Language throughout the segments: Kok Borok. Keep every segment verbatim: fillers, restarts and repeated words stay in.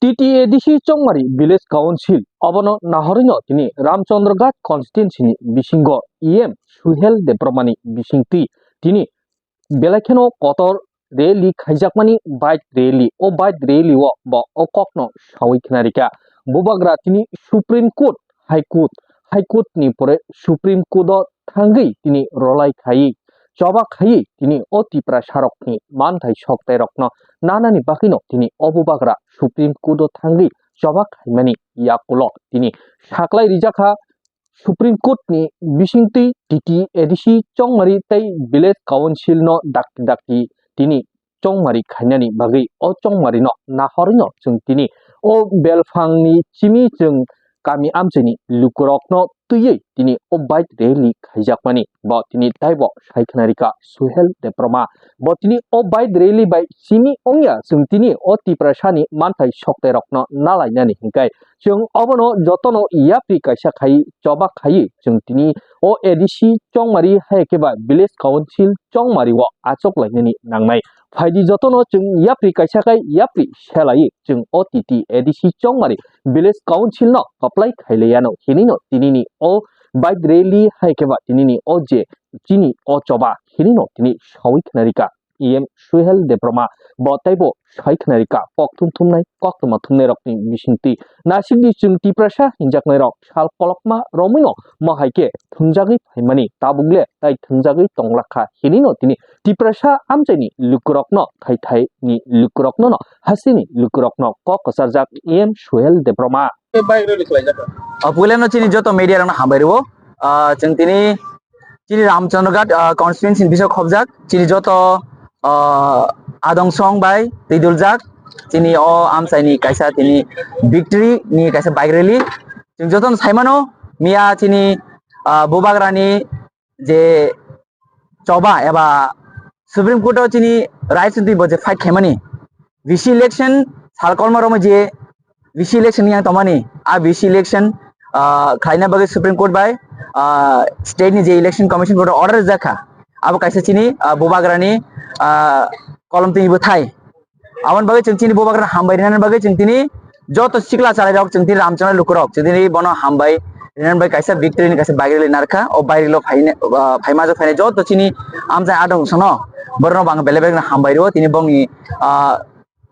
T T A D C Chongmari Village Council obono nahorino tini Ramchandra Ghat constituency ni bisingo E M Suhel Debbarma ni bisingtwi tini belai kheno kotor rally khaijakmani bike rally. O bike rally o bo o kokno sawi khna rikha. Bubagra tini Supreme Court, High Court, High Court ni pore Supreme Court o thangwi tini rolai khai, choba khai tini o Tiprasa rokni manthai soktai rokno nanani bagwino tini o bubagra Supreme Court o thangwi choba khaimani yakulo tini saklai rijakha Supreme Court ni bisingtwi T T A D C Chongmari tei Village Council no dakti dakti tini chongmari khainani bagwi o chongmari no nahorwi no chwng tini o belphang ni chimi chwng kami amchai ni lukurok no twiwi tini o bike rally khaijakmani bo tini taibo sai khna rikha Suhel Debbarma. Bo tini o bike rally bai simi wngya chwng tini o Tiprasa ni manthai soktai rokno nalainani hinkai chwng obono jotono yapri kaisa khai choba khai chwng tini o A D C Chongmari hai khe ba Village Council Chongmari o achuk lainani nangnai. Phaidi jotono chwng yapri kaisa khai yapri selai chwng o T T A D C Chongmari Village Council no apply khailaiano hinino tinini o bike rally hai khe ba tinini o je chini o choba hinino tini sawi khna rikha E M Suhel Debbarma bo taibo sai khna rikha kok thum thumnai koktwma thumnai rokni bisingtwi nasikdi chwng Tiprasa hinjaknai rok sal kolokma romwino mohai khe thwngjagwi phaimani tabukle tai thwngjagwi tonglakha hinino tini Tiprasa amchaini lukurokno thai thai ni lukurokno no hasini lukurokno kok kwcharjak E M Suhel Debbarma. Puilano chini joto media rokno hambai rwo. Ah, chwng tini chini Ramchandraghat, ah, constituency ni bisok khobjak chini joto, ah, adong song bai twiduljak chini o amchaini kaisa tini victory ni kaisa bike rally. Chwng jotono saimano miya chini, ah, bubagrani je choba eba Supreme Court o chini rights twi bo je fight khaimani V C election sal kolma romo je V C election yang tomani a V C election, ah, khlaina bagwi Supreme Court bai, ah, state ni je election commission court order jakha abo kaisa chini, ah, bubagrani, ah, kolom twi bo thai. Aboni bagwi chwng chini bubagrano hambai rinani bagwi chwng tini joto sikla chalairok chwng tini Ramchandra lukurok chwng tini bono hambai rinani bagwi kaisa victory ni kaisa bike rally narwkha. O bike rally o phaine, ah, phaima jok phainai joto chini amchai adong sono borokno bo ang belai belai hambai rwo tini bongni, ah,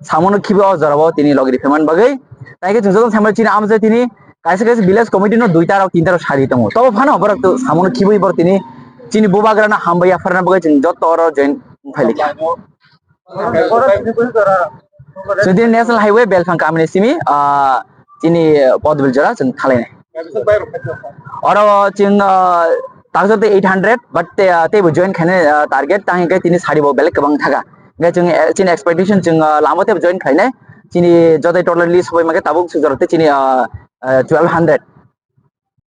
samono khibi o jorao tini logi riphaimani bagwi. Tai khe chwng joto sambai chini amchai tini kaisa kaisa village committee no duita rok tinta rok sadi tongo. Tobo phano borok to samono khibui borok tini chini bubagrano hambai yapharna bagwi chwng joto oro join wngphailikha. Chwng tini National Highway Belphang kamini simi, ah, chini Podbil jora chwng thalainai. Oro chwng, ah, takjak tei eight hundred, but te, ah, teibo join khainai, ah, target, tang hwnkhe tini sari bo belai kwbang thaka. Hwnkhe chwng, eh, chini expectation chwng, ah, lama teibo join khainai. Chini joto total list bai mankhe tabuk sujaro tei chini, ah, ah, twelve hundred.